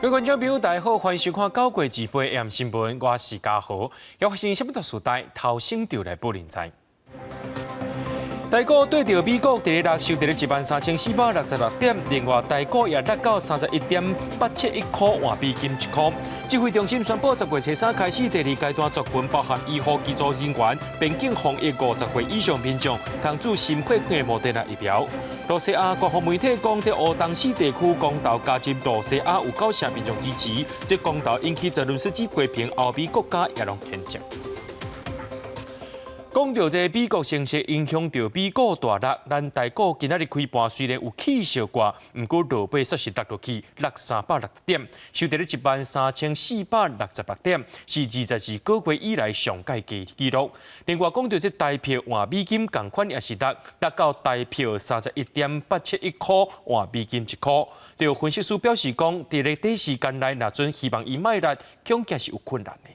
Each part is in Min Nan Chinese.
各位觀眾朋友，大家好，歡迎收看9月28 AM 新聞，我是嘉豪。又發生啥物大事代，頭先就來報您知。台股對著美股，佇咧六收佇咧13,466點，另外台股也落到31.871箍換美金一箍。指揮中心宣布，10月初三開始，第二階段族群包含醫護技術人員、邊境防疫50歲以上民眾，通注新配款的莫德納疫苗。露西亞官方媒體講，這烏東四地區公投加入露西亞有九成民眾支持，這公投引起澤倫斯基批評，歐美國家也攏譴責。講著這美國升息影響著美股大落，咱台股今仔日開盤雖然有起小掛，毋過落尾煞是落落去落360點，收佇咧13,466點，是22個月以來上蓋低紀錄。另外講著這台票換美金仝款也是落，落到台票31.871箍換美金一箍。對分析師表示講，佇咧短時間內，若準希望伊莫落，恐驚是有困難的。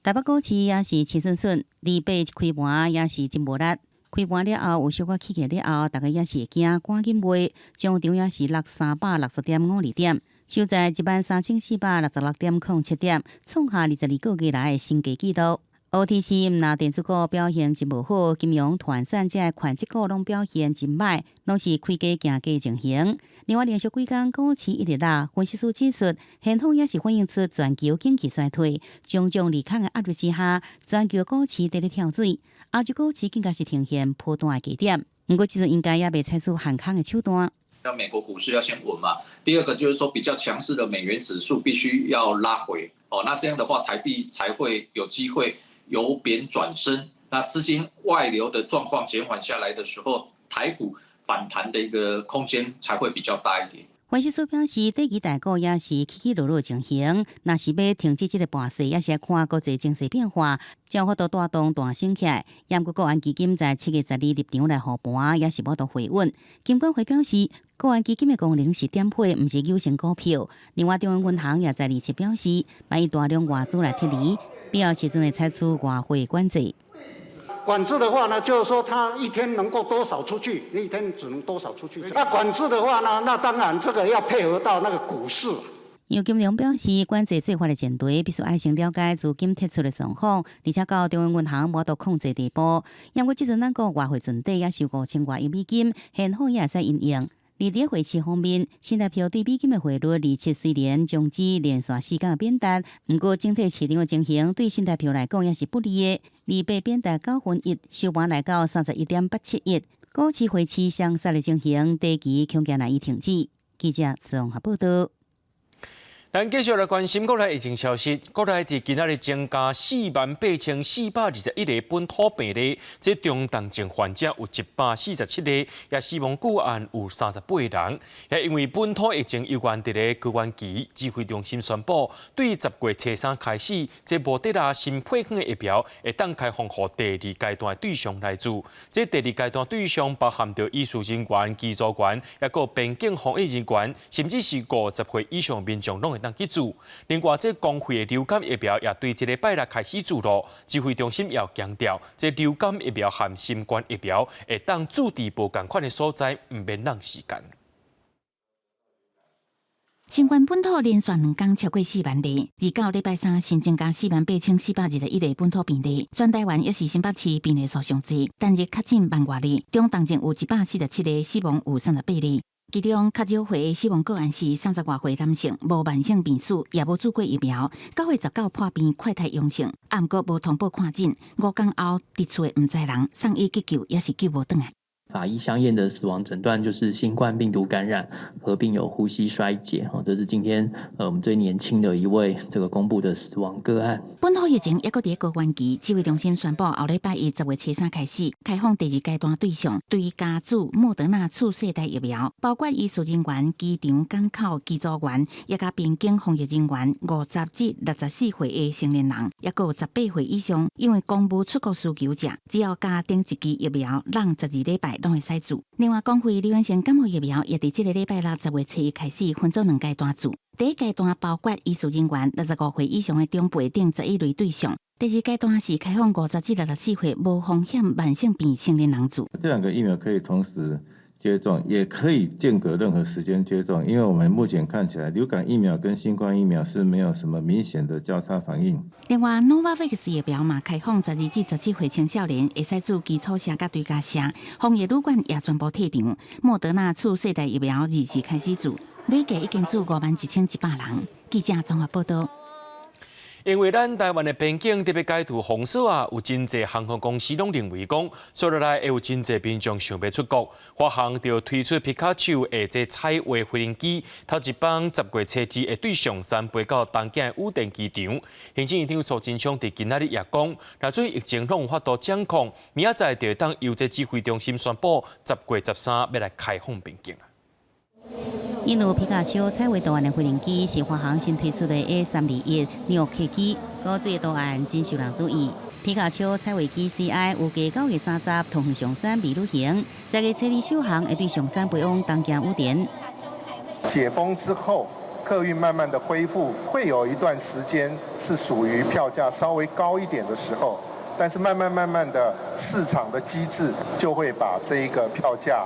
台北股市也是齊順順，禮拜一開盤也是真無力。開盤了後有小可起價了後，大家也是會驚，趕緊賣，終場也是落360.52點，收在13,466.07點，創下22個月來的新低紀錄。OTC 毋但電子股表現真無好，金融、傳產這權值股攏表現真䆀，攏是開低行低情形。另外，連續幾工股市一直落，分析師指出，現況也是反映出全球經濟衰退，種種利空的壓力之下，全球股市佇咧跳水，亞洲股市更加是呈現波段的低點。毋過，這陣應該猶未採取限空的手段。那美國股市要先穩嘛。第二個就是說，比較強勢的美元指數必須要拉回哦，那這樣的話，台幣才會有機會由貶轉升。那資金外流的狀況減緩下來的時候，台股反彈的一個空間才會比較大一點。分析師表示，短期台股也是起起落落情形，若是欲停止這個盤勢，也是愛看國際情勢變化，才有法度帶動彈升起來。毋過國安基金在7月12入場來護盤，也是無度回穩。金管會表示，國安基金的功能是點火，毋是有形股票。另外，中央銀行也在27表示，萬一大量外資來撤離，必要時陣會採取外匯管制。管制的話呢，就是說他一天能夠多少出去，一天只能多少出去。那管制的話呢，那當然這個要配合到那個股市。楊金龍表示，管制做法的前提，必須愛先了解資金撤出的狀況，而且到中央銀行無度控制地步。因為這陣咱國外匯存底也收5000外億美金，現貨也會使應用。而佇匯市方面，新台票對美金的匯率27雖然終止連續四工貶值，毋過整體市場的情形對新台票來講也是不利的。二八貶值9分1，收盤來到31.871，股市匯市雙殺的情形，短期恐驚難以停止。記者綜合報道。咱繼續來關心國內疫情消息。國內佇今仔日增加48,421個本土病例，這中重症患者有147個，也死亡個案有38人。也因為本土疫情猶原佇咧高原期，指揮中心宣布，對10月初三開始，這莫德納新配方的疫苗會當開放予第二階段的對象來注。這第二階段對象包含著醫事人員、機組員，抑閣邊境防疫人員，甚至是50歲以上民眾攏會當去注。另外，這公費的流感疫苗也對這禮拜六開始注咯。指揮中心也強調，這流感疫苗和新冠疫苗會當注佇無仝款的所在，毋免浪時間。新冠本土連續兩工超過4萬例，29禮拜三新增加48,421個本土病例，全台灣也是新北市病例數上濟，單日確診萬外例，中重症有147個，死亡有38例。其中較少歲死亡個案是30外歲男性，無慢性病史，也無注過疫苗。9月19破病快篩陽性，毋過無通報看診。5工後，佇厝的毋知人送醫急救，也是救無轉來。法醫相驗的死亡診斷就是新冠病毒感染合併有呼吸衰竭，這是今天我們最年輕的一位這個公布的死亡個案。本土疫情猶閣佇高原期，指揮中心宣布後禮拜一10月初三開始開放第二階段對象，追加注莫德納次世代疫苗，包括醫事人員、機場港口機組員，以及邊境防疫人員50至64歲的成年人，抑閣有18歲以上，因為公務出國需求者，只要加頂一劑疫苗，隔12禮拜攏會使注。另外，公費流行性感冒疫苗也佇這個禮拜六10月初一開始分做兩階段注。第一階段包括醫事人員65歲以上的長輩等11類對象。第二階段是開放50至64歲無風險慢性病成年人注。這兩個疫苗可以同時接接種，也可以間隔任何時間接種，因為我們目前看起來，流感疫苗跟新冠疫苗是沒有什麼明顯的交叉反應。另外，Novavax 疫苗嘛開放12至17歲青少年會使注基礎射佮追加射，防疫旅館也全部退場。莫德納次世代疫苗24開始注，累計已經注51,100人。記者綜合報道。因為咱台灣的邊境特別解除封鎖啊，有真濟航空公司攏認為講，接落來會有真濟民眾想欲出國，華航就推出皮卡丘的這彩畫飛行機，頭一班10月初二會對象山飛到東京的羽田機場。行政院長蘇貞昌佇今仔日也講，若做疫情攏有法度掌控，明仔載就會當由這指揮中心宣布10月13欲來開放邊境。印有皮卡丘彩畫圖案的飛行機是華航新推出的 A321 neo 客機，古錐的圖案真受人注意。皮卡丘彩畫機 CI 預計9月30桃園松山飛旅行，10月初二首航會對松山飛往東京羽田。解封之後，客運慢慢的恢復，會有一段時間是屬於票價稍微高一點的時候，但是慢慢慢慢的市場的機制就會把這一個票價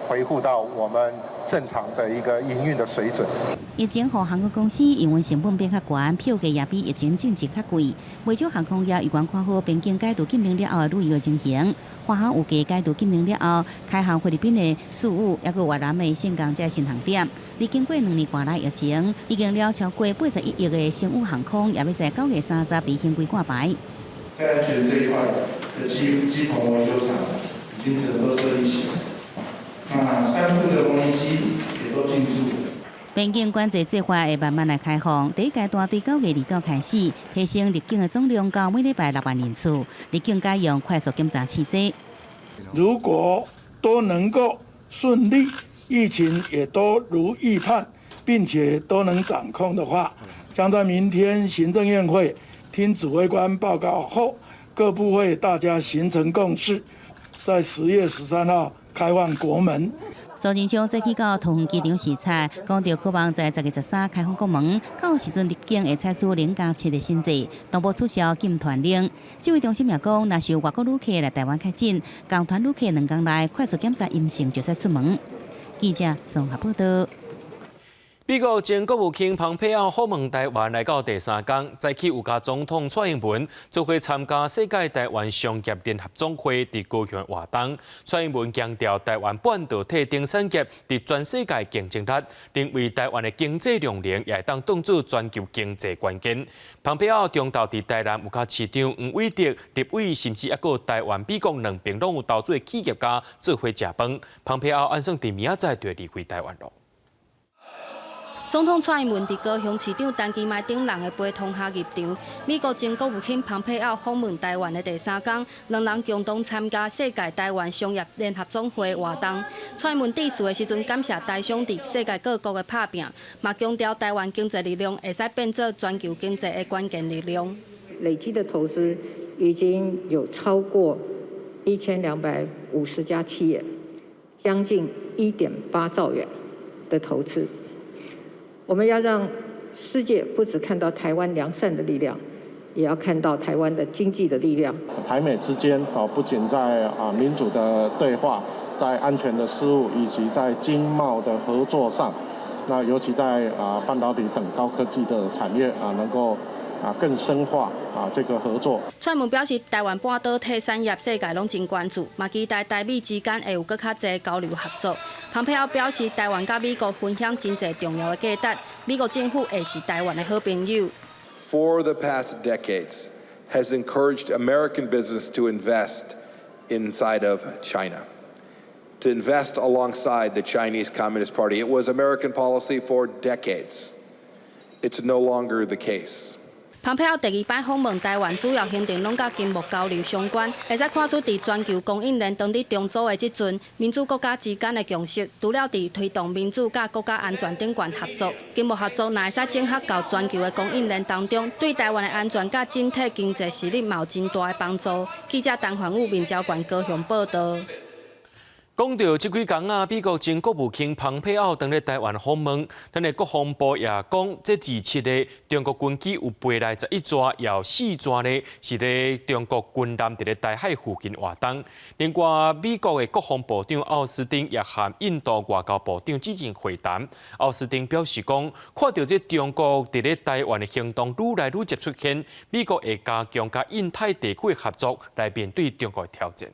恢復到我們正常的一個營運的水準。疫情予航空公司營運成本變較懸，票價也比疫情進前較貴。袂少航空業猶原看好邊境解除禁令了後的旅遊情形。華航預計解除禁令了後，開航菲律賓的宿務，抑閣越南的岘港這新航點。而經過2年外來疫情，已經了超過81億的星宇航空，也欲在9月30佇興櫃掛牌。在安全這一塊的機棚維修廠已經整個都設立起來。那三部的模擬機也都進駐。邊境管制計劃會慢慢來開放，第一階段對9月29開始，提升入境的總量到每禮拜6萬人次，入境改用快速檢查試劑。如果都能夠順利，疫情也都如預判，並且都能掌控的話，將在明天行政院會聽指揮官報告後，各部會大家形成共識，在10月13號開放國門。蘇貞昌再去到桃園機場視察，講著渴望在10月13開放國門，到時陣入境會採取0+7的新制，同步取消禁團令。指揮中心也講，若是有外國旅客來台灣確診，仝團旅客2工內快速檢查陰性就使出門。記者綜合報道。美國前國務卿蓬佩奧訪問台灣來到第三工，早起有佮總統蔡英文做伙參加世界台灣商業聯合總會佇高雄活動。蔡英文強調台灣半導體等產業佇全世界競爭力，認為台灣的經濟量能也會當當做全球經濟關鍵。蓬佩奧中晝佇台南有佮市長黃偉哲、立委，甚至抑閣台灣、美國兩邊攏有投資的企業家做伙食飯。蓬佩奧按算佇明仔載就會離開台灣囉。總統蔡英文佇高雄市長陳其邁等人的陪同下入場。美國前國務卿蓬佩奧訪問台灣的第三工，兩人共同參加世界台灣商業聯合總會活動。蔡英文致辭的時陣，感謝台商佇世界各國的拍拚，嘛強調台灣經濟力量會使變做全球經濟的關鍵力量。累積的投資已經有超過1250家企業，將近1.8兆元的投資。我們要讓世界不只看到台灣良善的力量，也要看到台灣的經濟的力量。台美之間啊，不僅在民主的對話，在安全的事務以及在經貿的合作上，那尤其在半導體等高科技的產業啊，能夠更深化這個合作。蔡英文表示，台灣半導體產業世界攏真關注，嘛期待台美之間會有閣較濟交流合作。蓬佩奧表示，台灣佮美國分享真濟重要的價值，美國政府會是台灣的好朋友。 For the past decades, has encouraged American business to invest inside of China, to invest alongside the Chinese Communist Party. It was American policy for decades. It's no longer the case. 蓬佩奧第二擺訪問台灣，主要行程攏佮經貿交流相關，會使看出佇全球供應鏈當佇重組的這陣，民主國家之間的共識，除了佇推動民主佮國家安全頂懸合作，經貿合作若會使整合到全球的供應鏈當中，對台灣的安全佮整體經濟實力嘛有真大的幫助。記者陳環宇、民交館高雄報道。講到這幾工啊，美國前國務卿蓬佩奧當咧台灣訪問，咱的國防部也講，這27个中國軍機有飛來11逝，有4逝呢是咧中國軍艦佇咧台海附近活動。另外，美國的國防部長奧斯汀也和印度外交部長進行會談。奧斯汀表示講，看著這中國佇咧台灣的行動愈來愈捷出現，美國會加強佮印太地區的合作來面對中國的挑戰。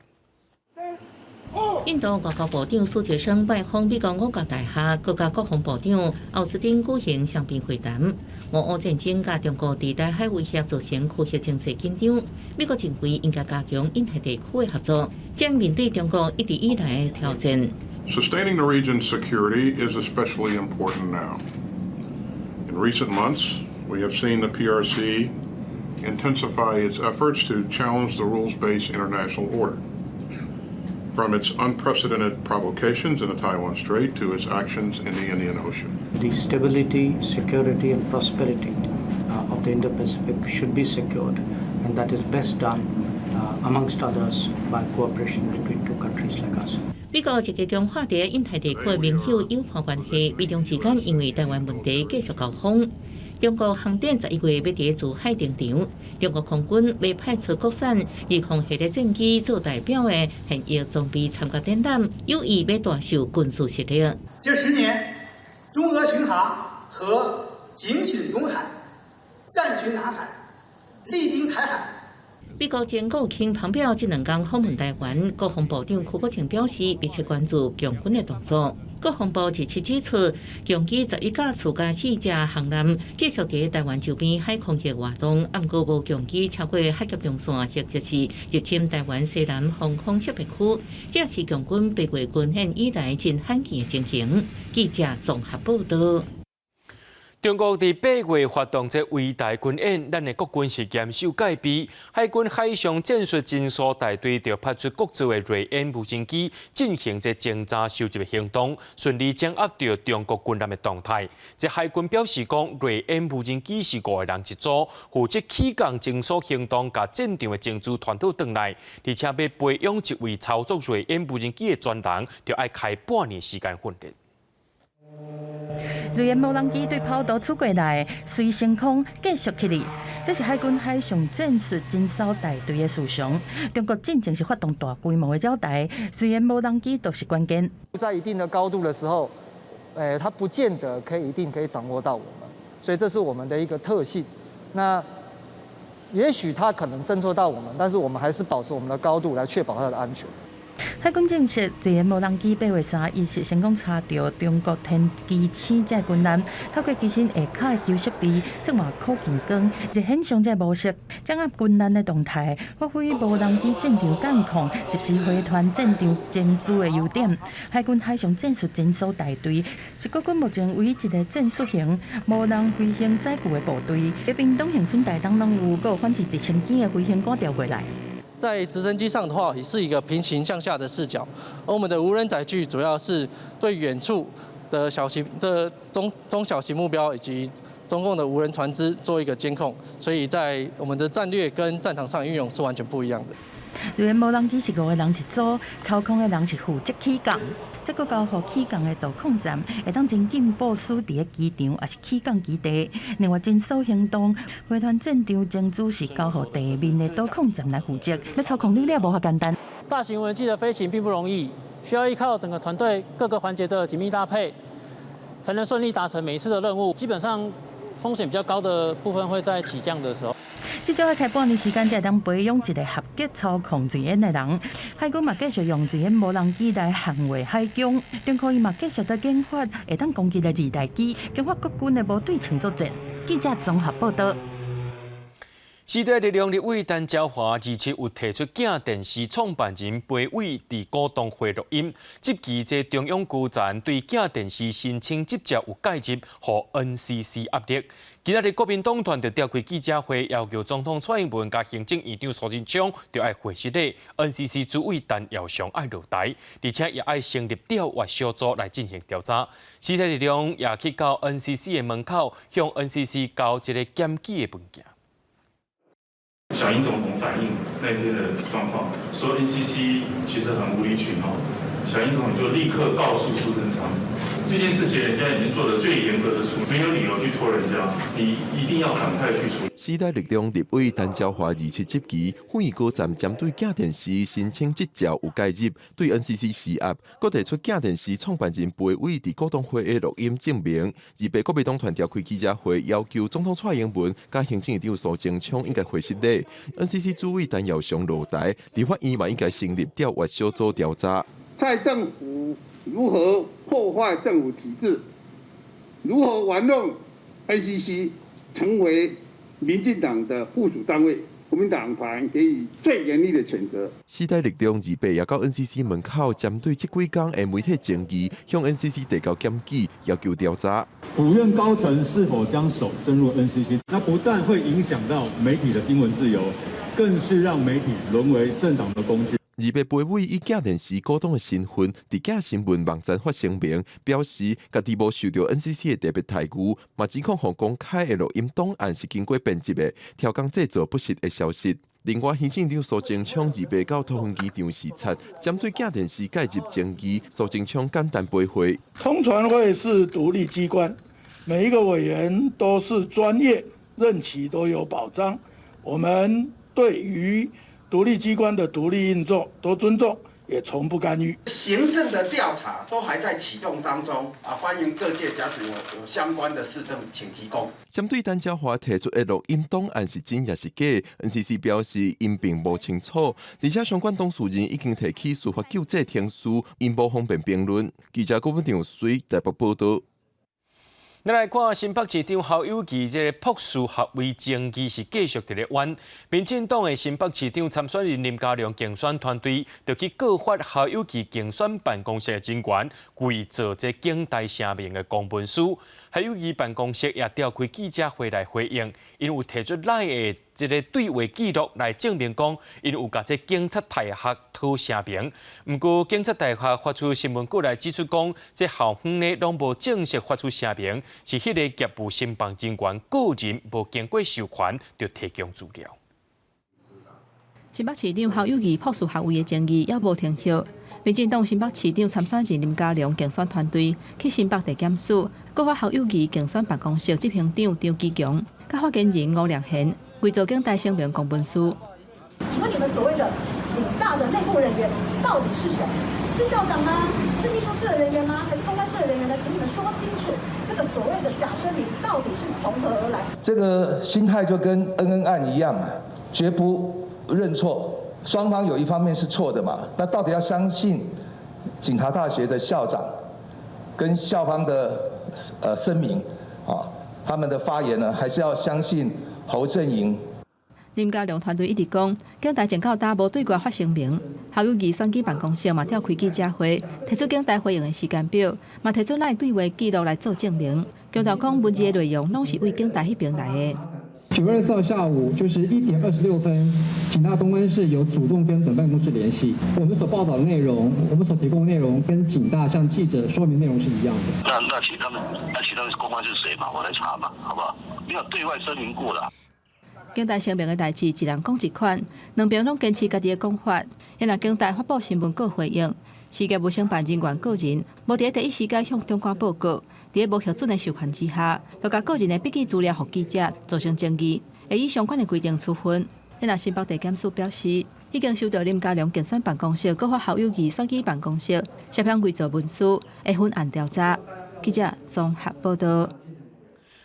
印度外交部長蘇傑生拜訪美國五角大廈，閣佮國防部長奧斯汀舉行雙邊會談。俄烏戰爭佮中國佇台海威脅造成區域情勢緊張，美國認為應該加強印太地區的合作，將面對中國一直以來的挑戰。 Sustaining the region's security is especially important now. In recent months, we have seen the PRC intensify its efforts to challenge the rules-based international order. From its unprecedented provocations in the Taiwan Strait to its actions in the Indian Ocean. The stability, security, and prosperity of the Indo-Pacific should be secured, and that is best done, amongst others, by cooperation between two countries like us. 美國積極強化佇印太地區的盟友友伴關係，美中之間因為台灣問題繼續交鋒。中國航展11月欲佇珠海登場，中國空軍欲派出國產熱控系列戰機做代表的現役裝備參加展覽，有意欲大秀軍事實力。這10年，中俄巡航和警巡東海、戰巡南海、厲兵台海。美國前國務卿蓬佩奧這兩工訪問台灣，國防部長邱國正表示密切關注共軍的動作。國防部27指出，共機11架次佮四隻航艦繼續佇台灣周邊海空域活動，毋過無共機超過海峽中線或者是入侵台灣西南防空識別區，這是共軍8月軍演以來真罕見的情形。記者綜合報道。中國佇8月發動這圍台軍演，咱的國軍是嚴守戒備，海軍海上戰術偵搜大隊就派出國造的銳鷹無人機進行這偵查收集的行動，順利掌握著中國軍艦的動態。這海軍表示講，銳鷹無人機是五個人一組，負責起降偵搜行動，共戰場的情資傳倒轉來，而且欲培養一位操作銳鷹無人機的專人，就愛開半年時間訓練。銳鷹無人機對跑道出過來，隨升空繼續起立。這是海軍海上戰術偵搜大隊的思想。中國進前是發動大規模的擾台，銳鷹無人機都是關鍵。在一定的高度的時候，它不見得可以一定可以掌握到我們，所以這是我們的一個特性。那也許它可能偵測到我們，但是我們還是保持我們的高度來確保它的安全。海軍證實，銳鷹無人機8月3日是成功查著中國天機星這軍艦，透過機身下跤的球設備，這嘛可見光熱顯像這模式，掌握軍艦的動態，發揮無人機戰場監控、即時回傳戰場情資的優點。海軍海上戰術偵搜大隊是國軍目前唯一一個戰術型無人飛行載具的部隊。佇屏東恆春台東攏有，閣有反制直升機的飛行官調過來。在直升機上的話，也是一個平行向下的視角，而我們的無人載具主要是對遠處的小型的中中小型目標以及中共的無人船隻做一個監控，所以在我們的戰略跟戰場上運用是完全不一樣的。銳鷹無人機是五個人一組，操控的人是負責起降，這閣交予起降的導控站，會當真緊部署佇个機場，抑是起降基地。另外，偵搜行動、回傳戰場情資是交予地面的導控站來負責。欲操控了了無遐簡單。大型無人機的飛行並不容易，需要依靠整個團隊各個環節的緊密搭配，才能順利達成每一次的任務。基本上風險比較高的部分會在起降的時候。至少愛開半年時間，才會當培養一個合格操控銳鷹的人。海軍嘛繼續用銳鷹無人機來捍衛海疆，中科院嘛繼續在研發會當攻擊的二代機，強化國軍的無對稱作戰。記者綜合報道。時代力量立委陳椒華27有提出鏡電視創辦人裴偉佇股東會錄音，質疑這中央高層對鏡電視申請執照有介入，予 NCC 壓力。今仔日國民黨團就召開記者會，要求總統蔡英文佮行政院長蘇貞昌著愛回失禮，NCC 主委陳耀祥愛落台，而且也愛成立調閱小組來進行調查。時代力量也去到 NCC 的門口，向 NCC 交一個檢舉的文件。小英總統反映那天的狀況，說 NCC 其實很無理取鬧，小英總統就立刻告訴蘇貞昌，這件事情人家已經做了最嚴格的處理，沒有理由去拖人家，你一定要趕快去處理。時代力量立委陳昭華27執期，府院高站針對鏡電視申請執照有介入，對 NCC 施壓，閣提出鏡電視創辦人裴偉佇股東會的錄音證明。28國民黨團召開記者會，要求總統蔡英文佮行政院長蘇貞昌應該回失禮。NCC 主委陳耀祥落台，立法院嘛應該成立調閱小組調查。蔡政府如何破壞政府體制，如何玩弄 NCC 成為民進黨的附屬單位，國民黨團給予最嚴厲的譴責。時代力量28也到 NCC 門口，針對這幾工的媒體爭議，向 NCC 提交檢舉，要求調查。府院高層是否將手伸入 NCC？那不但會影響到媒體的新聞自由，更是讓媒體淪為政黨的工具。28裴偉以鏡電視股東的身份，佇鏡新聞網站發聲明，表示家己無受著 NCC 的特別待遇，嘛指控予公開的錄音檔案是經過編輯的，刁工製造不實的消息。另外，行政院長蘇貞昌28到桃園機場視察，針對鏡電視介入爭議，蘇貞昌簡單回會。通傳會是獨立機關，每一個委員都是專業，任期都有保障。我們對於獨立機關的獨立運作都尊重，也從不干預。行政的調查都還在啟動當中啊，歡迎各界假使有相關的事證，請提供。針對陳昭華提出的錄音檔案是真抑是假，NCC 表示𪜶並無清楚，而且相關當事人已經提起司法救濟程序，𪜶無方便評論。記者郭文長隨台北報道。咱來看新北市長侯友宜這个博士學位爭議是繼續佇咧冤。民進黨的新北市長參選人林佳龍競選團隊就去告發侯友宜競選辦公室的人員偽造這警大聲明的公文書。侯友宜辦公室也召開記者會來回應，𪜶有提出 LINE 的這个對話記錄來證明講，𪜶有共這警察大學討聲明。毋過警察大學發出新聞稿來指出講，這校方呢攏無正式發出聲明，是彼个業務承辦人員個人無經過授權就提供資料。新北市長侯友宜博士學位的爭議猶無停歇。民進黨新北市長參選人林佳龍競選團隊去新北地檢署告發侯友宜競選辦公室執行長張基強，佮發言人吳良賢偽造警大聲明公文書。請問你們所謂的警大的內部人員到底是誰？是校長嗎？是秘書室的人員嗎？還是公關室的人員呢？請你們說清楚，這個所謂的假聲明到底是從何而來？這個心態就跟恩恩案一樣啊，絕不認錯。雙方有一方面是錯的嘛？那到底要相信警察大學的校長跟校方的聲明啊，他們的發言呢，還是要相信侯陣營？林佳龍團隊一直講，警大前到今無對外發聲明。侯友宜選舉辦公室嘛召開記者會，提出警大回應的時間表，嘛提出 LINE 對話記錄來做證明，強調講文字的內容攏是對警大彼邊來的。9月24號下午，就是1點26分，警大公關室有主動跟本辦公室聯繫。我們所報道的內容，我們所提供的內容，跟警大向記者說明內容是一樣的。那請他們公關是誰嘛？我來查嘛，好不好？沒有對外聲明過啦。警大聲明的代誌，一人講一款，兩邊攏堅持家己的講法。若警大發布新聞稿回應，是業務承辦人員個人無佇第一時間向長官報告，佇無核准的授權之下，就共個人的筆記資料予記者，造成爭議，會依相關的規定處分。若新北地檢署表示，已經收到林佳龍競選辦公室告發侯友宜選舉辦公室涉嫌偽造文書，會分案調查。記者綜合報道。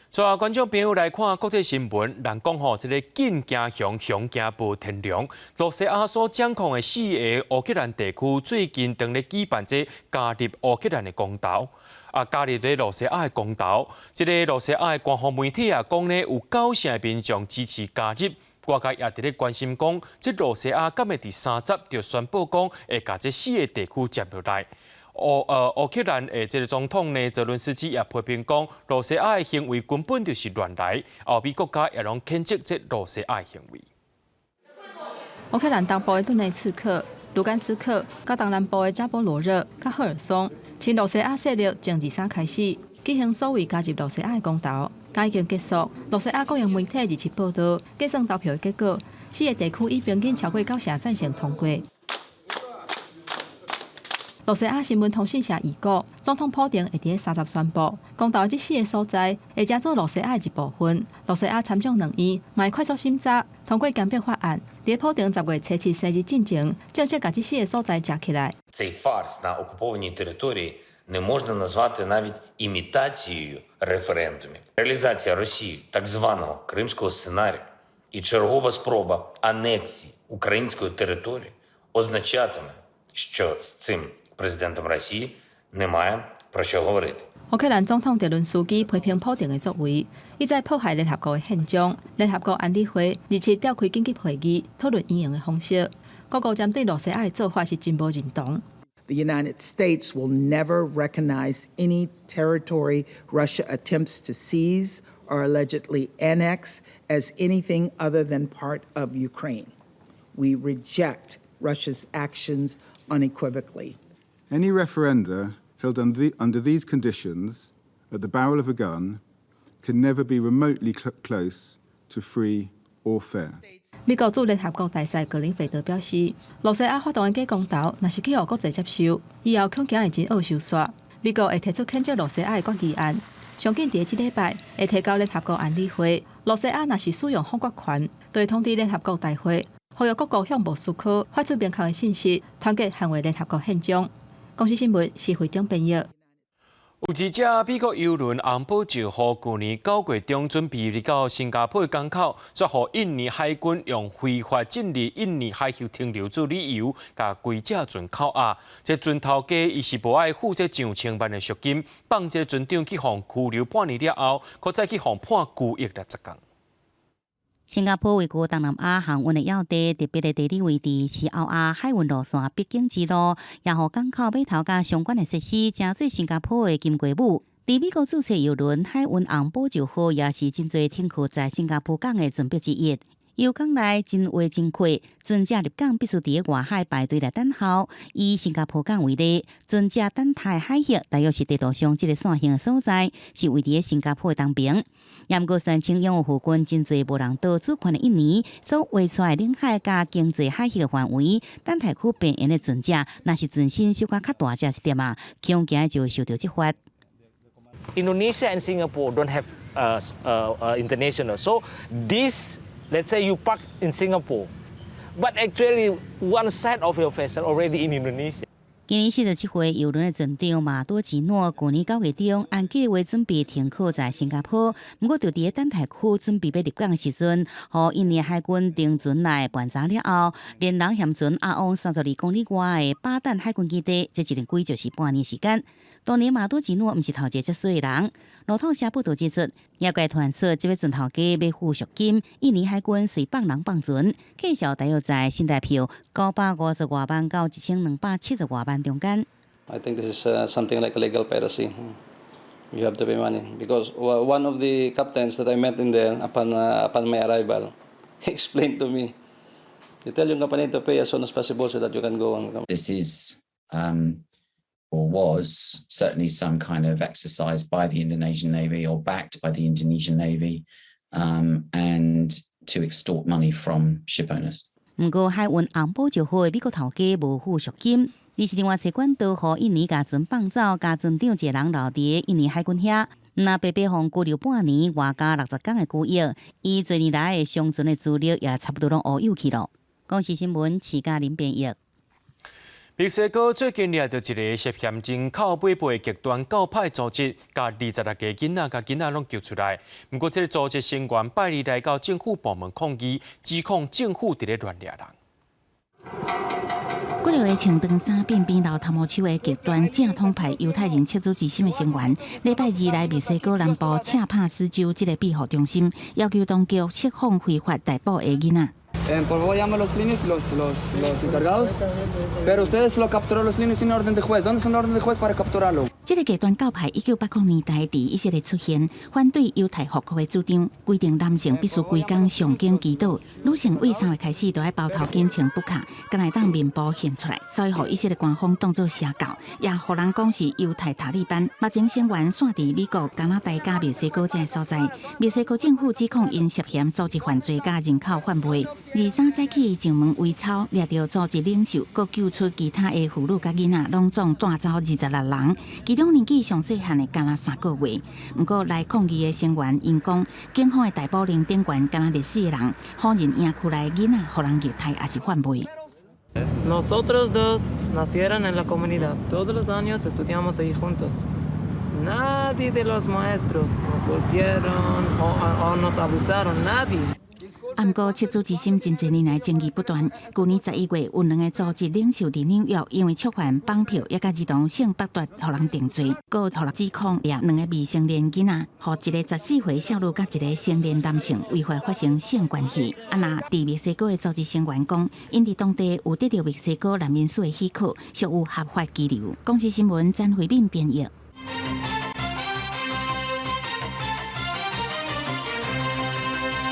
帶觀眾朋友來看國際新聞，人講吼，這个緊驚熊，熊驚無天良。羅西亞所掌控的四个烏克蘭地區，最近當咧舉辦這加入烏克蘭的公投，啊，加入咧羅西亞的公投。這个羅西亞的官方媒體也講咧，有九成的民眾支持加入。外界也佇咧關心講，這羅西亞敢會佇30就宣布講會共這四个地區接落來。烏克蘭的這个總統呢，澤倫斯基也批評講，羅西亞的行為根本就是亂來，歐美國家也攏譴責這羅西亞的行為。烏克蘭東部的頓內茨克、盧甘斯克，佮東南部的扎波羅熱、佮赫爾松，親羅西亞勢力從23開始舉行所謂加入羅西亞的公投，但已經結束。羅西亞國營媒體27報道，計算投票的結果，四个地區以平均超過九成贊成通過。露西亞新聞通訊社預估，總統普丁會佇咧30宣布，公投這四个所在會成做露西亞的一部分。露西亞參眾兩院嘛會快速審查通過兼併法案，佇普丁10月初7生日進前，正式共這四个所在食起來。 Цей фарс на окупованій території не можна назвати навіть імітацією референдумів. Реалізація Росією так званого кримського сценарію і чергова спроба анексії української території означатиме, що з цим президентом Росії немає про що говорити. 烏克蘭總統澤倫斯基批評普丁的作為，意在破壞聯合國的憲章。聯合國安理會日前召開緊急會議，討論應用的方式。各國針對露西亞的做法是真無認同。 The United States will never recognize any territory Russia attempts to seize or allegedly annex as anything other than part of Ukraine. We reject Russia's actions unequivocally. Any referenda held under these conditions, at the barrel of a gun, can never be remotely close to free or fair. 美國駐聯合國大使格林費德表示，露西亞發動的假公投，若是去予國際接受，以後恐驚會真惡受煞。美國會提出譴責露西亞的決議案，上緊佇這禮拜會提交聯合國安理會。露西亞若是使用否決權，就會通知聯合國大會，呼籲各國向莫斯科發出明確的信息，團結捍衛聯合國憲章。公視新聞施惠中編譯。有一隻美國郵輪紅寶石號，舊年9月中準備入到新加坡的港口，卻予印尼海軍用非法進入印尼海域停留做理由，共規隻船扣押。這船頭家伊是無愛付這上千萬的贖金，放這个船長去予拘留半年了後，閣再去予判拘役60天。新加坡位於東南亞航運的要地，特別的地理位置是歐亞海運路線必經之路，也予港口碼頭佮相關的設施，成做新加坡的金雞母。佇美國註冊郵輪海運紅寶石號，也是真濟停靠在新加坡港的船舶之一。由港內真話真快，船隻入港必須佇外海排隊來等候。以新加坡港為例，船隻等待海域大約是地圖上這个線形的所在，是位佇新加坡的東邊。也毋過宣稱擁有附近真濟無人島主權的印尼所畫出來領海佮經濟海域的範圍，等待區邊緣的船隻，若是船身小可較大隻一點啊，恐驚就會受到執法。 Indonesia and Singapore don't have international, so this, let's say you park in Singapore, but actually one side of your vessel already in Indonesia. 今年47歲郵輪的船長馬多吉諾，舊年9月中按計劃準備停靠在新加坡，毋過就佇等待區準備欲入港的時陣，予印尼海軍登船來盤查了後，連人嫌船押往32公里外的巴丹海軍基地，這一輪歸就是半年時間。當年馬多吉諾毋是頭一個這衰的人，路透社報導指出，業界傳出這位船頭家欲付贖金，印尼海軍遂放人放船，價數大約在新台票950外萬到1270外萬中間。 I think this is something like a legal piracy. You have to pay money because one of the captains that I met in there upon my arrival, he explained to me, "You tell your company to pay as soon as possible so that you can go on." This is or was certainly some kind of exercise by the Indonesian Navy or backed by the Indonesian Navy, and to extort money from ship owners. 毋過海運紅寶石號的美國頭家無付贖金，而是另外揣管道，予印尼共船放走，共船長一个人留佇印尼海軍遐，若白白予拘留半年，外加60天的拘役，伊濟年來的商船的資歷也差不多攏烏有去囉。公視新聞，徐嘉玲編譯。墨西哥最近掠著一个涉嫌人口買賣極端教派組織，共26个囡仔佮囡仔攏救出來。毋過，這个組織成員拜二來到政府部門抗議，指控政府佇咧亂掠人。幾个穿長衫鬢邊留頭毛鬚的極端正統派猶太人赤子之心的成員，禮拜二來墨西哥南部恰帕斯州這个庇護中心，要求當局釋放非法逮捕的囡仔。 Por favor, llame a los niños, los encargados. Pero ustedes lo capturó los niños sin orden de juez. ¿Dónde está la orden de juez para capturarlo? 這个極端教派1980年代佇以色列出現，反對猶太復國的主張，規定男性必須規工誦經祈禱，女性對3月開始就愛包頭巾穿布卡，敢若會當面部現出來，所以予以色列官方當做邪教，也予人講是猶太塔利班。目前成員散佇美國、加拿大佮墨西哥這个所在，墨西哥政府指控𪜶涉嫌組織犯罪佮人口販賣。23早起上門圍抄，掠著組織領袖，閣救出其他的婦女佮囡仔，攏總帶走26人，其中年紀上細漢的敢若3個月。毋過來抗議的成員𪜶講，警方的逮捕令頂懸敢若歷死的人，否認營區內囡仔予人虐待抑是販賣。 Nosotros dos nacieron en la comunidad. Todos los años estudiamos ahí juntos. Nadie de los maestros nos golpearon o nos abusaron. Nadie. 毋過，赤子之心真濟年來爭議不斷。舊年11月，有兩个組織領袖佇紐約因為觸犯綁票，抑佮兒童性剝奪，予人定罪，閣予人指控掠兩个未成年囡仔，予一个14歲少女佮一个成年男性違法發生性關係。啊，若佇墨西哥的組織成員講，𪜶佇當地有得著墨西哥難民署的許可，屬有合法居留。公視新聞詹慧敏編譯。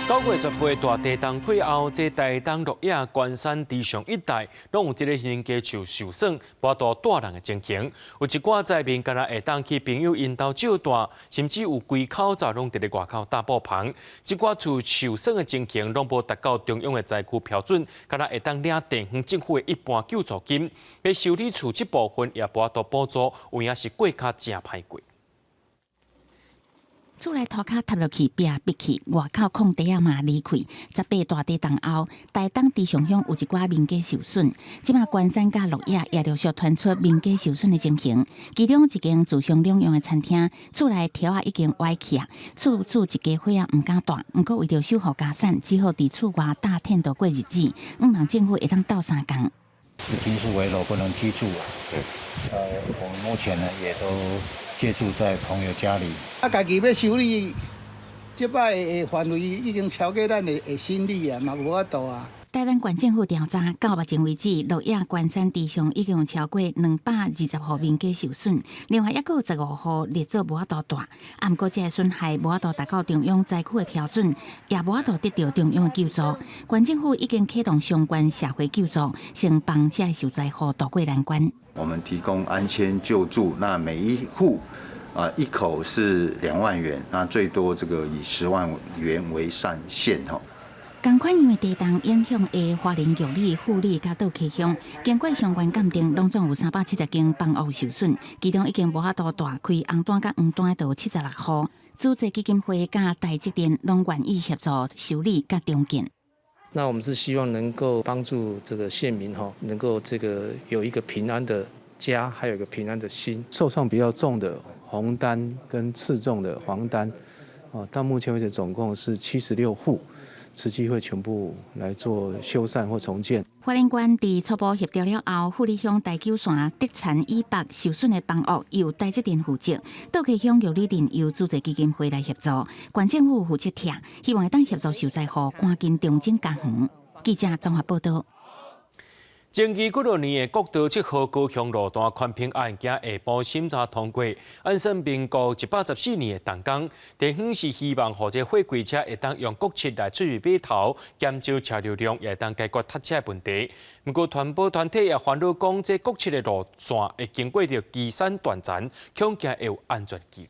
9月18大地震過後，這台東鹿野關山池上一帶，攏有這个人家樹受損，無法度蹛人的情形。有一寡災民敢若會當去朋友𪜶兜借蹛，甚至有規口罩攏佇咧外口搭布棚。這寡厝受損的情形，攏無達到中央的災區標準，敢若會當領地方政府的一般救助金。欲修理厝這部分也無法度補助，有影是過較誠歹過。厝內塗跤塌落去，壁逼去，外口空地仔嘛離開。18大地震後，台東池上鄉有一寡民家受損。這馬關山佮鹿野也陸續傳出民家受損的情形。其中一間住商兩用的餐廳，厝內柱仔已經歪去啊，厝主一家伙仔毋敢蹛。毋過為著守護家產，只好佇厝外搭テント過日子。向望政府會當鬥相共。已經是危樓，不能居住了。對，我們目前呢也都借住在朋友家裡。啊，家己欲修理，這擺的範圍已經超過咱的心理啊，嘛無法度啊。台東縣政府調查，到目前為止，鹿野關山池上已經有超過220戶民家受損，另外抑閣有15戶列做無法度蹛。啊，毋過這个損害無法度達到中央災區的標準，也無法度得著中央的救助。縣政府已經啟動相關社會救助，先幫這个受災戶渡過難關。我們提供安遷救助，那每一戶啊一口是2萬元，那最多這個以10萬元為上限吼。仝款因為地動影響的花蓮玉里、富里佮倒溪鄉，經過相關鑑定，攏總有370間房屋受損，其中已經無法度蹛開紅單佮黃單的有76戶。慈濟基金會佮台積電攏願意協助修理佮重建。那我們是希望能夠幫助這個縣民哈，能夠這個有一個平安的家，還有一個平安的心。受創比較重的紅單跟次重的黃單，啊，到目前為止總共是76戶。慈濟會全部來做修繕或重建。花蓮縣佇初步協調了後，富里鄉大九山德田以北受損的房屋由台積電負責，倒溪鄉玉里鎮由慈濟基金會來協助，縣政府負責拆，希望會當協助受災戶趕緊重整家園。記者綜合報導。爭議幾落年的國道7號高雄路段寬平案，今下晡審查通過，按算民國114年的動工，地方是希望予這貨櫃車會當用國七來出入碼頭，減少車流量，也會當解決塞車的問題。毋過，環保團體也煩惱講，這國七的路線會經過著基山斷層，恐驚會有安全疑慮。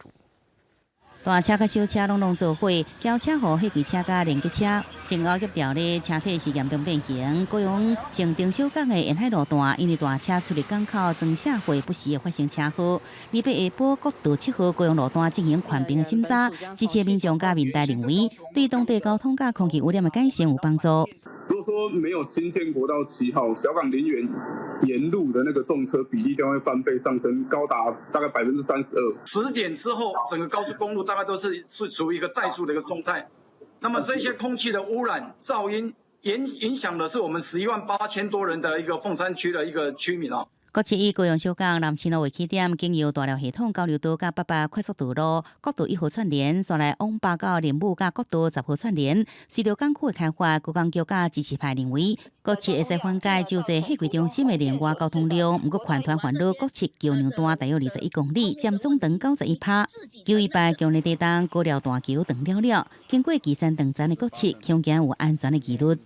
大車佮小車攏攏做伙，轎車予貨櫃車佮連結車，前後夾牢咧，車體是嚴重變形。高雄前鎮小港的沿海路段，因為大車出入港口裝卸貨，不時會發生車禍。禮拜下晡國道7號高雄路段進行寬平審查，支持民眾佮民代認為，對當地交通佮空氣污染的改善有幫助。如果說沒有新建國道7號，小港林園沿路的那個重車比例將會翻倍上升，高達大概32%。10點之後，整個高速公路大概都是處於一個怠速的一個狀態。那麼這些空氣的污染、噪音，影響的是我們11萬8千多人的一個鳳山區的一個居民哦。國七以高雄小港南市路為起點，經由大寮系統交流道佮88快速道路、國道1號串聯，煞來往北到林武佮國道10號串聯。隨著港區的開發，高工局佮支持派認為，國七會使緩解洲際貨櫃中心的另外交通量。毋過，環團環繞國七橋梁段大約21公里，佔總長91%。918強烈地動，高寮大橋斷了了，經過旗山斷層的國七，恐驚有安全的疑慮。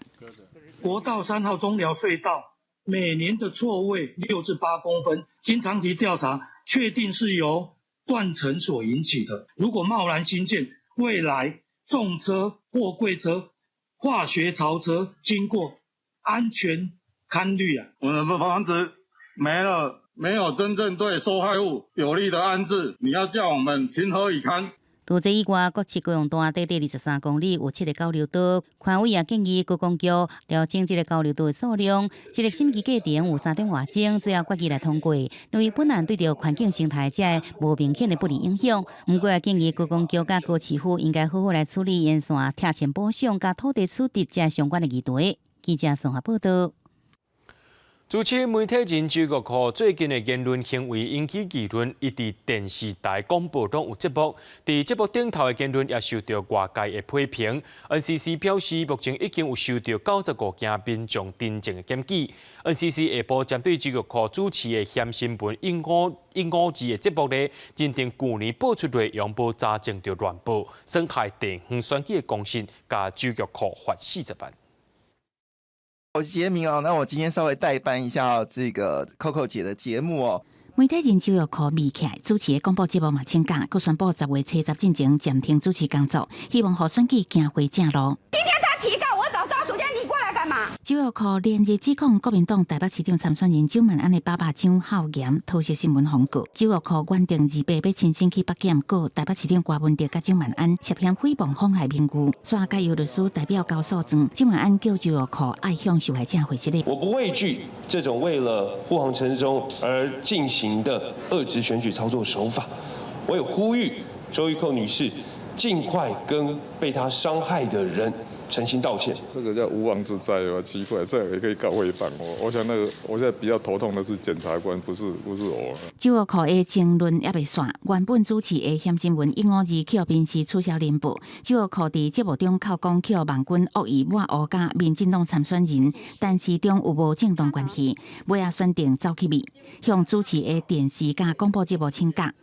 國道3號中寮隧道每年的錯位6至8公分，經長期調查確定是由斷層所引起的。如果貿然興建，未來重車、貨櫃車、化學槽車經過，安全堪慮啊！我們的房子沒了，沒有真正對受害戶有利的安置，你要叫我們情何以堪？除這以外，國七高雄段短短23公里有七个交流道，寬委也建議高工局調整這个交流道的數量。這个審議過程有三點外鐘，最後決議來通過。認為本案對著環境生態這無明顯的不利影響。毋過也建議高工局佮高市府應該好好來處理沿線拆遷補償佮土地處置這相關的議題。記者綜合報導。主持媒體人周玉蔻最近的言論行為引起議論，伊佇電視台廣播攏有節目，佇節目頂頭的言論也受到外界的批評。NCC 表示，目前已經有收到95件民眾陳情的檢舉。NCC 下晡針對周玉蔻主持的鹹新聞152的節目咧，認定舊年播出內容無查證就亂報，損害地方選舉的公信，共周玉蔻罰40萬。我是傑明哦，那我今天稍微代班一下這個 Coco 姐的節目哦。媒體人周玉蔻未起來主持的廣播節目嘛請假，閣宣布10月初10進前暫停主持工作，希望予選舉行回正路。今天他提告，我找趙淑娟，你過來幹嘛？周玉蔻連日指控國民黨台北市長參選人蔣萬安的爸爸蔣孝嚴桃色新聞風告。周玉蔻原定28欲親身去北檢告台北市長柯文哲佮蔣萬安涉嫌誹謗妨害名譽，煞改由律師代表交訴狀。蔣萬安叫周玉蔻愛向受害者負責。我不畏懼這種為了護航陳時中而進行的惡質選舉操作手法，我也呼籲周玉蔻女士盡快跟被她傷害的人誠心道歉。這個叫無妄之災啊，奇怪，這也可以告誹謗我。我想那個，我現在比較頭痛的是檢察官，不是我。周玉蔻的爭論猶未散，原本主持的鹹新聞152去予臨時取消聯播。周玉蔻佇節目中口講去予網軍惡意抹烏佮民進黨參選人，陳時中有無正當關係，尾仔選定走去美，向主持的電視佮廣播節目請假。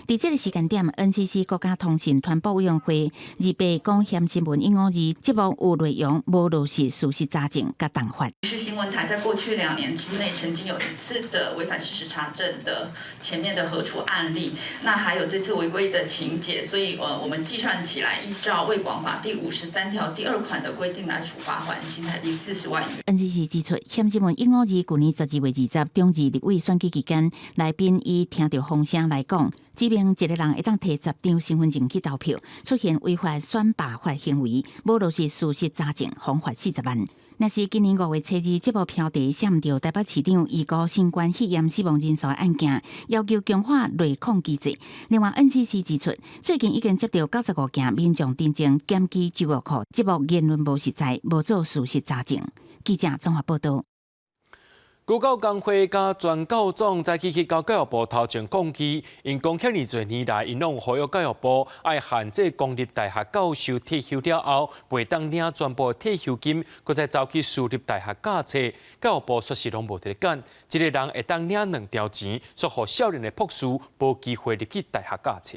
佇這个時間點，NCC 國家通訊傳播委員會28講鹹新聞152節目有內容無落實事實查證佮重罰。是新聞台在過去2年之內曾經有一次的違反事實查證的前面的核處案例，那還有這次違規的情節，所以我們計算起來，依照衛廣法第53條第2款的規定來處罰款新台幣40萬元。 NCC 指出，鹹新聞152舊年12月20中二立委選舉期間，來賓以聽著風聲來講，指明一个人會當提10張身份證去投票，出現違反選罷法行為，無落實事實查證，罰款40萬。若是今年5月初2節目標題寫毋著台北市長預估新冠肺炎死亡人數的案件，要求強化內控機制。另外，NCC 指出，最近已經接到95件民眾陳情檢舉周玉蔻節目言論無實在，無做事實查證。記者綜合報導。高教工會佮全教總早起去到教育部頭前抗議，𪜶講遐爾濟年來，𪜶攏呼籲教育部愛限制公立大學教授退休了後，袂當領全部退休金，閣再走去私立大學教冊。教育部煞是攏無佇咧管，一个人會當領兩條錢，煞予少年的博士無機會入去大學教冊。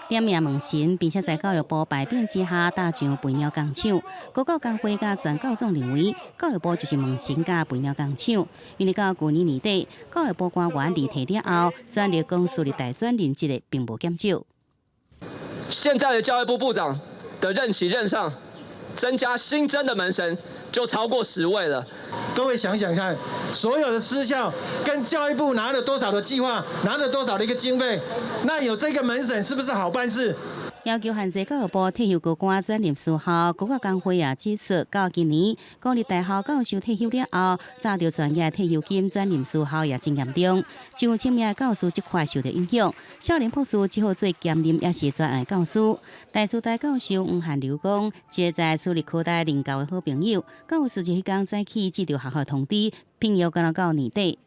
點名門神，並且在教育部牌匾之下搭上肥貓工廠。高教工會佮全教總認為，教育部就是門神佮肥貓工廠。因為到舊年年底，教育部官員離退了後，轉入公私立大專任職的並無減少。現在的教育部部長的任期任上，增加新增的門神就超過10位了。各位想想看，所有的私校跟教育部拿了多少的計劃，拿了多少的一個經費，那有這個門神是不是好辦事？要求限制教育部退休高官轉任私校，高教工會也指出，到今年公立大學教授退休了後，詐著全額退休金轉任私校也真嚴重，上千名教師這塊受到影響。少年博士只好做兼任，抑是專案教師。大師大教授黃漢流講，這個在私立科大任教的好朋友，教師就彼工早起接著學校通知，聘約敢若到年底。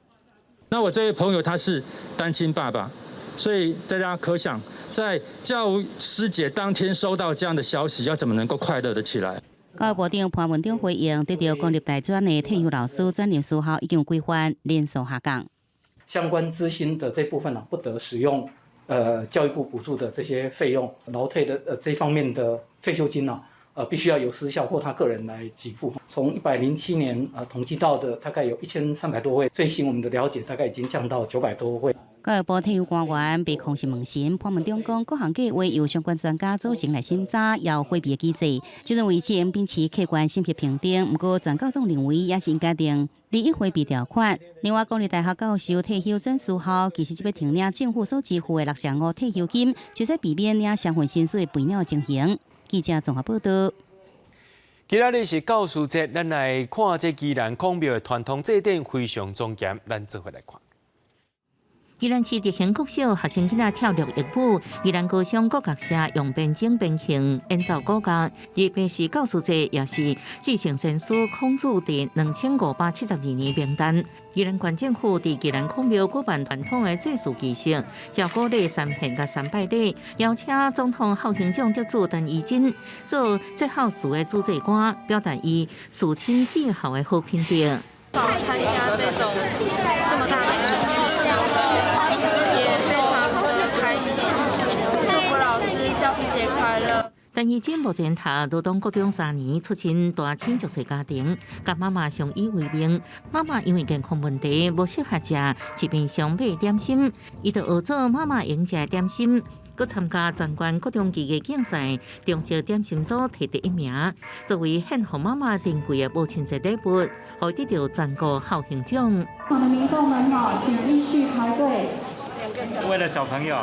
那我這位朋友他是單親爸爸，所以大家可想，在教師節當天收到這樣的消息，要怎麼能夠快樂得起來？教育部長潘文忠回應，得著公立大專的退休老師轉任私校已經規範人數下降。相關支薪的這部分呢，不得使用教育部補助的這些費用，勞退的這方面的退休金呢，必須要由私校或他個人來給付。從107年統計到的大概有1300多位，最新我們的了解大概已經降到900多位。教育部退休官員被控是問詢，潘文忠講，各項計劃由相關專家組成來審查，有迴避的機制，就認為這應秉持客觀審核評定。毋過全教總認為也是應該定利益迴避條款。另外，公立大學教授退休轉私校，其實這欲停領政府所支付的6成5退休金，就是避免領雙份薪水肥鳥情形。記者綜合報道。今仔日是教師節，咱來看這宜蘭孔廟的傳統祭典非常莊嚴，咱做伙來看。宜蘭市德興國小學生囡仔跳綠翼舞，宜蘭高商國樂社用編鐘編磬演奏古樂。特別是教師節，也是至聖先師孔子佇2572年冥誕。宜蘭縣政府佇宜蘭孔廟舉辦傳統的祭祀儀式，照古禮三獻佮三拜禮，邀請總統孝行獎得主陳儀珍做節孝祠的主祭官，表達伊事親至孝的好品德。參加這種這麼大的儀式，也非常的開心。祝福老師教師節快樂。陳儀珍目前讀羅東國中三年，出身單親弱勢家庭，佮媽媽相依為命。媽媽因為健康問題無適合食市面上賣點心，伊就學做媽媽會食的點心，閣參加全縣國中技藝競賽，中式點心組提第一名，作為獻予媽媽珍貴的母親節禮物，予伊得著全國孝行獎。場的民眾們哦，請依序排隊。為了小朋友，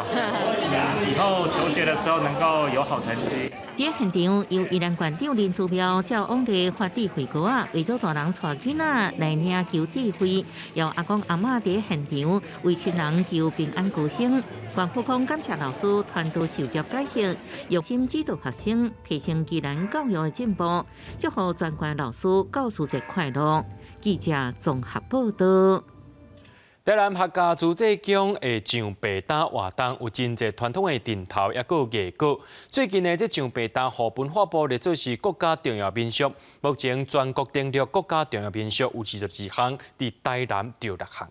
以後求學的時候能夠有好成績。佇現場，由宜蘭縣長林姿妙照往例發智慧膏仔，為咗大人帶囡仔來領求智慧，由阿公阿嬤佇現場為親人求平安高升。縣府講感謝老師傳道授業解惑，用心指導學生，提升宜蘭教育的進步，祝福全縣老師教師節快樂。記者綜合報道。台南客家諸祭宮的上白擔活動有真濟傳統的陣頭，抑閣有藝果。最近呢，這上白擔予文化部列做是國家重要民俗。目前全國登錄國家重要民俗有24項，佇台南就六項。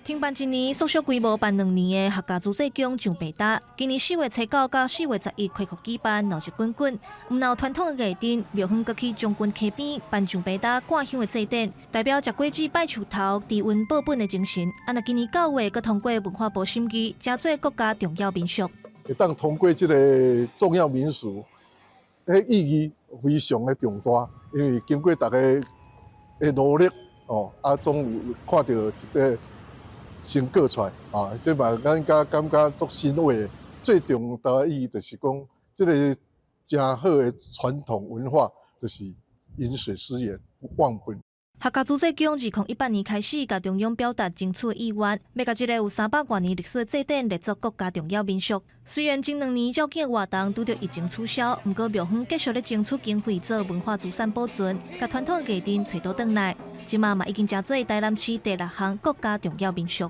停辦一年，縮小規模辦2年的客家諸祭宮上白擔，今年4月初9到4月11恢復舉辦，鬧熱滾滾。毋但有傳統的藝陣，廟方閣去將軍溪邊辦上白擔掛香的祭典，代表食果子拜樹頭、知恩報本的精神。啊，若今年9月閣通過文化部審議，成做國家重要民俗。會當通過這个重要民俗，彼意義非常的重大，因為經過大家的努力，哦，啊，總有看著一個成果出來，啊，這嘛咱佮感覺足欣慰的。最重大的意義就是講，這个誠好的傳統文化，就是飲水思源，忘本。客家諸祭宮2018年開始，共中央表達爭取意願，欲共這个有300外年歷史的祭典列作國家重要民俗。雖然前2年繞境活動拄著疫情取消，毋過廟方繼續咧爭取經費做文化資產保存，共傳統藝陣揣倒轉來。這馬嘛已經成做台南市第六項國家重要民俗。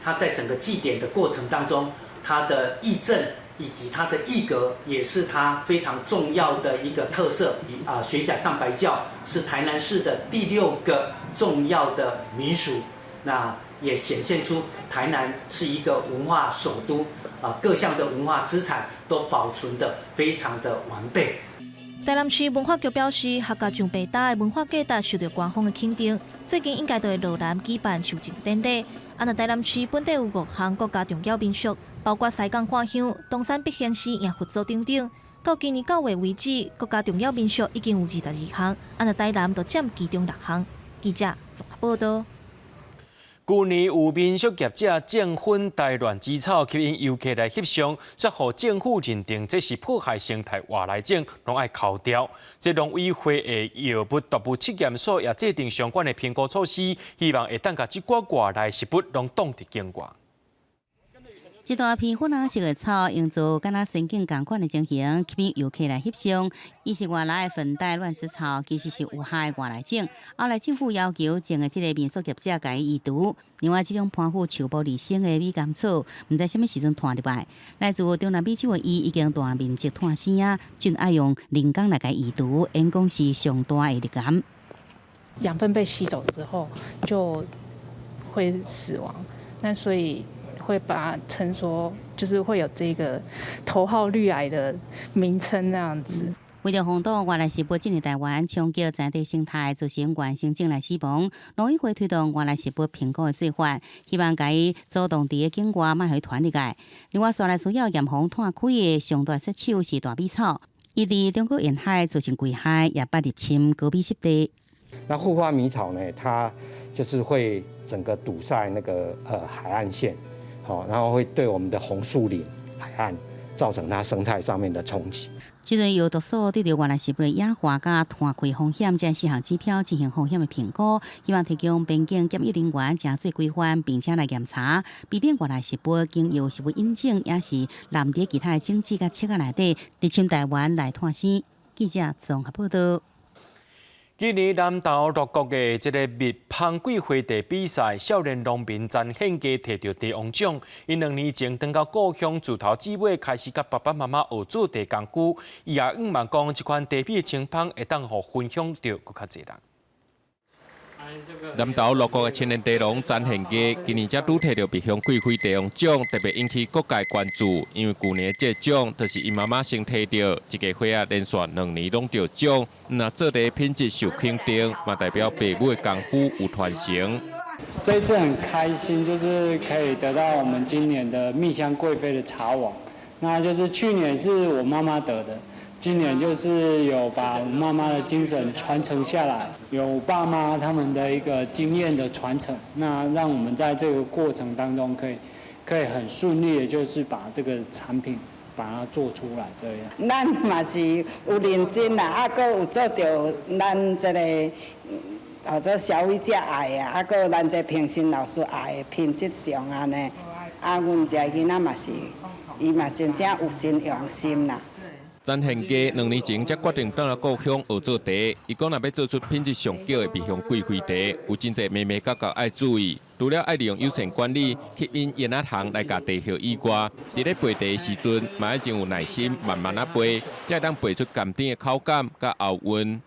它在整個祭典的過程當中，它的義陣以及它的藝閣，也是它非常重要的一個特色。啊，學甲上白轎是台南市的第六個重要的民俗，那也顯現出台南是一個文化首都，啊，各項的文化資產都保存得非常的完備。台南市文化局表示，客家上白擔的文化價值受著官方的肯定，最近應該就會落南舉辦授證典禮。啊，若台南市本地有五項國家重要民俗，包括西港掛香、東山必賢寺、迎佛祖等等。到今年9月為止，國家重要民俗已經有22項，啊，若台南就佔其中六項。記者綜合報道。舊年有民宿業者種粉台亂枝草，吸引遊客來翕相，煞予政府認定這是破壞生態外來種，攏愛抠掉。這農委會的藥物毒物試驗所也制定相關的評估措施，希望會當共這寡外來植物攏擋佇境外。這大片粉紅色的草，用做敢若仙境仝款的情形，吸引遊客來翕相。伊是外來的粉黛亂子草，其實是有害外來種。後來政府要求種的這个民宿業者共伊移除。另外，這種攀附樹木而生的米甘草，毋知啥物時陣湠入來。來自中南美洲的伊已經大面積湠生啊，正愛用人工來共移除，因講是上大的力癌。養分被吸走之後，就會死亡。那所以會把它稱說，就是會有這個頭號綠癌的名稱那樣子。為著防堵外來植物進入臺灣，衝擊在地生態，造成原生種來死亡，農委會推動外來植物評估的做法，希望共伊阻擋佇咧境外，莫予伊傳入來。另外，紲來需要嚴防湠開的上大殺手是大米草，伊佇中國沿海造成危害，也捌入侵高美濕地。那互花米草呢？它就是會整個堵塞那個海岸線，好，然後會對我們的紅樹林海岸造成它生態上面的衝擊。這陣由毒素對著外來植物的野化佮湠開風險，這四項指標進行風險的評估，希望提供邊境檢疫人員誠做規範，並且來檢查，避免外來植物經由植物引種，抑是濫佇其他的種子佮粟仔內底入侵臺灣來湠生。記者綜合報道。今年南投六股的這个蜜芳桂花茶比賽，少年農民陳獻家提著茶王獎。伊2年前轉到故鄉自頭至尾開始佮爸爸媽媽學做茶工具，伊也向望講，這款茶味清芳會當予分享著閣較濟人。南投六股的青年茶農陳獻家，今年才拄提著蜜香桂花茶王獎，特別引起各界關注。因為舊年這個獎，就是𪜶媽媽先提著，這个伙仔連續2年攏得獎。若做茶品質受肯定，嘛代表爸母的功夫有傳承。這一次很開心，就是可以得到我們今年的蜜香貴妃的茶王。那就是去年是我媽媽得的。今年就是有把我媽媽的精神傳承下來，有爸媽他們的一個經驗的傳承，那讓我們在這個過程當中可以很順利的，就是把這個產品把它做出來這樣。咱嘛是有認真啦，啊，閣有做著咱這个號做消費者愛的，啊，閣咱這評審老師愛的品質上按呢，啊，阮遮囡仔嘛是，伊嘛真正有真用心啦。陳獻家2年前才決定轉來故鄉學做茶。伊講若欲做出品質上好的蜜香貴妃茶，有真濟眉眉角角愛注意。除了愛利用友善管理吸引煙仔蟲來共茶葉以外，佇咧焙茶的時陣，嘛愛真有耐心，慢慢仔焙，才會當焙出甘甜的口感佮喉韻。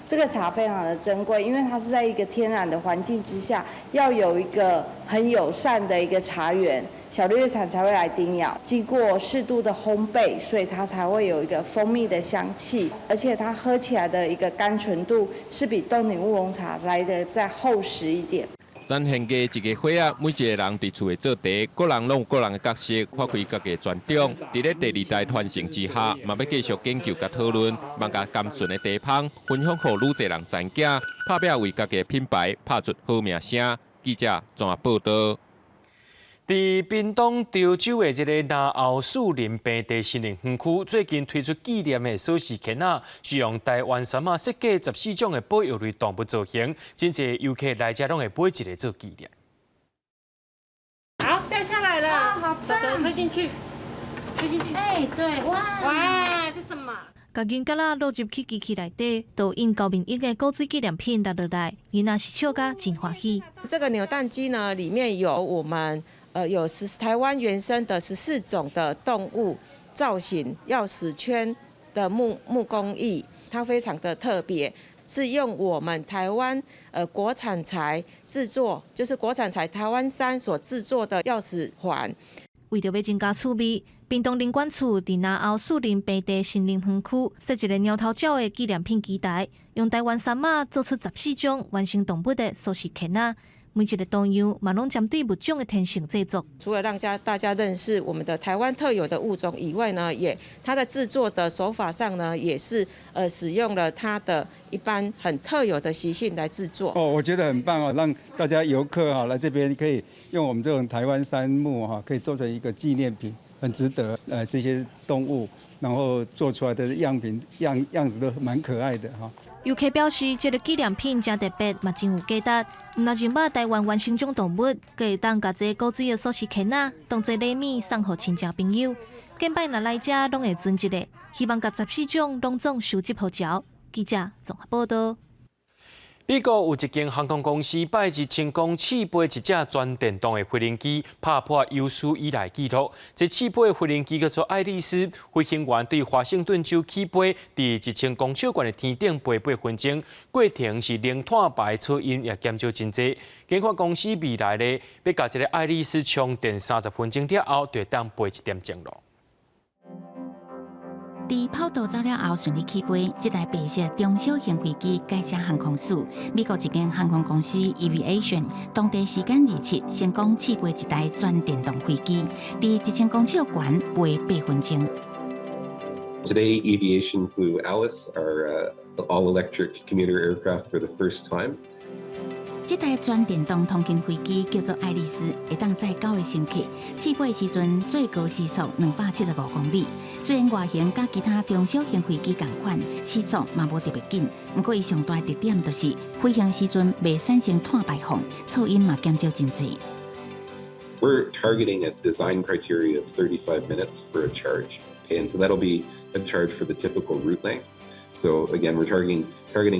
這個茶非常的珍貴，因為它是在一個天然的環境之下，要有一個很友善的一個茶園，小綠葉蟬才會來叮咬。經過適度的烘焙，所以它才會有一個蜂蜜的香氣，而且它喝起來的一個甘醇度是比凍頂烏龍茶來得再厚實一點。陳獻家一个伙仔，每一个人佇厝內做茶，各人攏有各人的角色，發揮家己的專長。佇咧第二代傳承之下，嘛欲繼續研究佮討論，望共甘醇的茶芳分享予愈濟人知影，拍拚為家己的品牌拍出好名聲。記者綜合報道。佇屏東潮州的這个林後樹林平地森林園區，最近推出紀念的鎖匙圈仔，是用台灣杉仔設計14種的保育類動物造型，真濟遊客來這攏會買一个做紀念。好，掉下來了，好棒！手推進去，推進去。哎，對，哇，哇，是什麼？共銀角仔落入去機器內底，倒印高明英的古錐紀念品落落來，囡仔是笑甲真歡喜。這個扭蛋機呢，裡面有我們有台灣原生的14種的動物造型鑰匙圈的木工藝，它非常的特別，是用我們台灣國產材製作，就是國產材台灣杉所製作的鑰匙環。為著欲增加趣味，屏東林管處佇林後樹林平地森林園區設一个貓頭鳥的紀念品機台，用台灣杉仔做出14種原生動物的鎖匙圈仔。每一个圖樣嘛，攏針對物種的天性製作。除了讓大家認識我們的台灣特有的物種以外呢，也它的製作的手法上呢，也是使用了它的一般很特有的習性來製作。哦，我覺得很棒哦，讓大家遊客哈來這邊可以用我們這種台灣杉木哈，可以做成一個紀念品，很值得。這些動物，然後做出來的樣品樣子都蠻可愛的哈。遊客表示，這个紀念品誠特別，嘛真有價值。毋但認捌台灣原生種動物，閣會當共這古錐的鎖匙圈仔當做禮物送予親戚朋友。近擺若來遮，攏會存一个，希望共14種攏總收集予齊。記者綜合報道。美國有一間航空公司拜日成功試飛一隻全電動的飛行機，拍破有史以來紀錄。這試飛的飛行機叫做愛麗絲，飛行員對華盛頓州起飛，佇1000公尺懸的天頂飛8分鐘，過程是零碳排，噪音也減少真濟。研發公司未來咧，欲共這个愛麗絲充電30分鐘了後，就會當飛1點鐘囉。佇跑道走了後順利起飛，這台白色中小型飛機改寫航空史。美國一間航空公司 Eviation 當地時間27成功試飛一台全電動飛機，佇1000公尺懸飛8分鐘。 Today, Eviation flew Alice, our all-electric commuter aircraft, for the first time. 這台全電動通勤飛機叫做愛麗絲，會當載九个乘客。試飛時陣最高時速275公里。雖然外形佮其他中小型飛機仝款，時速嘛無特別緊。毋過伊上大的特點就是飛行時陣袂產生碳排放，噪音嘛減少真濟。 We're targeting a design criteria of 35 minutes for a charge. Okay, and so that'll be a charge for the typical route length. So again, we're targeting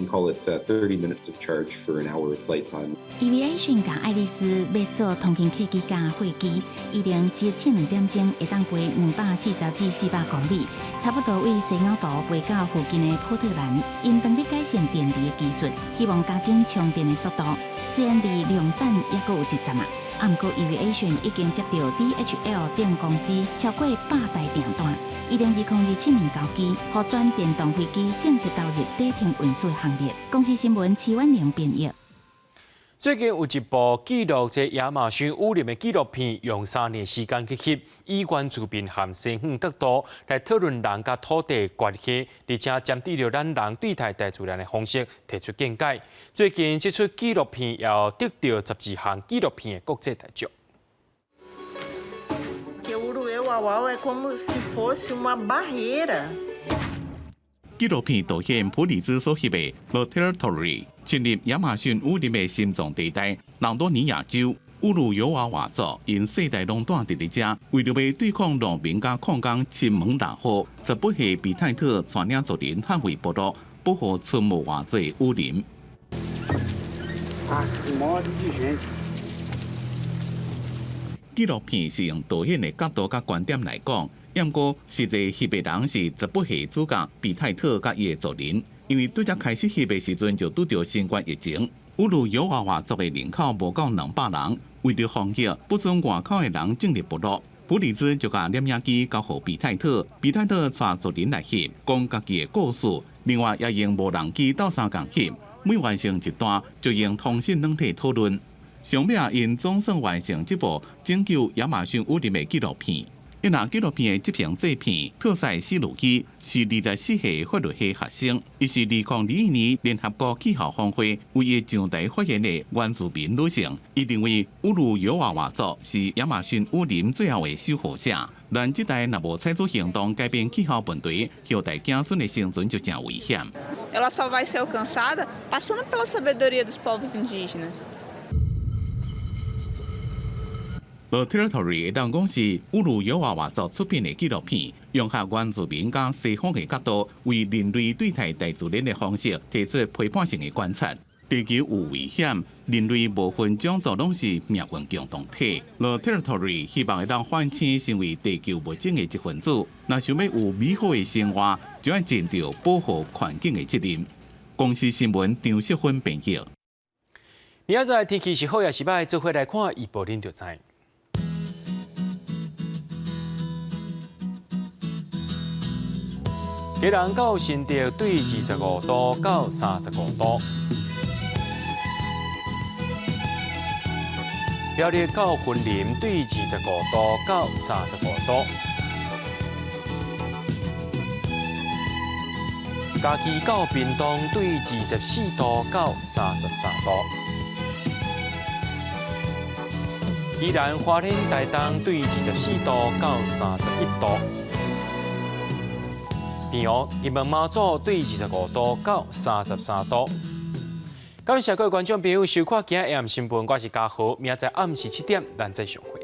call it 30 minutes of charge for an hour of flight time. Eviation 共愛麗絲欲做通勤客機佮貨機，預定只充2點鐘會當飛240至400公里，差不多對西雅圖飛到附近的波特蘭。𪜶當咧改善電池的技術，希望加緊充電的速度。雖然離量產猶閣有一陣啊，啊，毋過 Eviation 已經接到 DHL 等公司超過100台訂單，預定2027年交機，予全電動飛機正式投入短程運輸行列。公視新聞徐婉玲編譯。最近有一部記錄這亞馬遜雨林的紀錄片，用3年時間去翕，以原住民和西方角度來討論人佮土地關係，而且針對著咱人對待大自然的方式提出見解。最近這齣紀錄片也得到12項紀錄片的國際大獎。 O Urueu-Wauwau é como se fosse uma barreira. 紀錄片導演普里茲所翕的《The Territory》深入亞馬遜雨林的心臟地帶朗多尼亞州烏魯尤瓦瓦族，𪜶世代攏住佇咧遮，為著欲對抗農民佮礦工侵門踏戶，18歲比泰特帶領族人捍衛部落，保護賰無偌濟雨林。 Ah, morre de gente. 紀錄片是用導演的角度佮觀點來講，毋過實際翕的人是18歲主角比泰特佮伊的族人，因為拄才開始翕的時陣就拄著新冠疫情，烏魯尤瓦瓦族的人口無夠200人，為著防疫，不准外口的人進入部落。普里茲就共攝影機交予比泰特，比泰特帶族人來翕，講家己的故事。另外，也用無人機鬥相共翕，每完成一段就用通訊軟體討論。上尾啊，𪜶總算完成這部拯救亞馬遜雨林的紀錄片。伊若紀錄片的執行製片特賽斯魯基是24歲法律系學生，伊是2021年聯合國氣候峰會唯一上台發言的原住民女性。伊認為烏魯尤瓦瓦族是亞馬遜雨林最後的守護者。咱這代若無採取行動改變氣候問題，後代子孫的生存就誠危險。 Ela só vai ser alcançada passando pela sabedoria dos povos indígenas. The Territory 會當講是烏魯尤瓦瓦族出品的紀錄片，融合原住民佮西方的角度，為人類對待大自然的方式提出批判性的觀察。地球有危險，人類無分種族攏是命運共同體。The Territory 希望會當喚醒成為地球物種的一份子。若想欲有美好的生活，就愛盡著保護環境的責任。公視新聞張淑芬編譯。明仔載天氣是好抑是䆀，做伙來看預報，恁就知。基隆到新竹對25度到35度，苗栗到雲林對25度到35度，嘉義到屏東對24度到33度，宜蘭花蓮台東對24度到31度。平湖、金門、馬祖對25度到33度。感謝各位觀眾朋友收看今日暗新聞，我是嘉豪，明仔載暗時7點，咱再相會。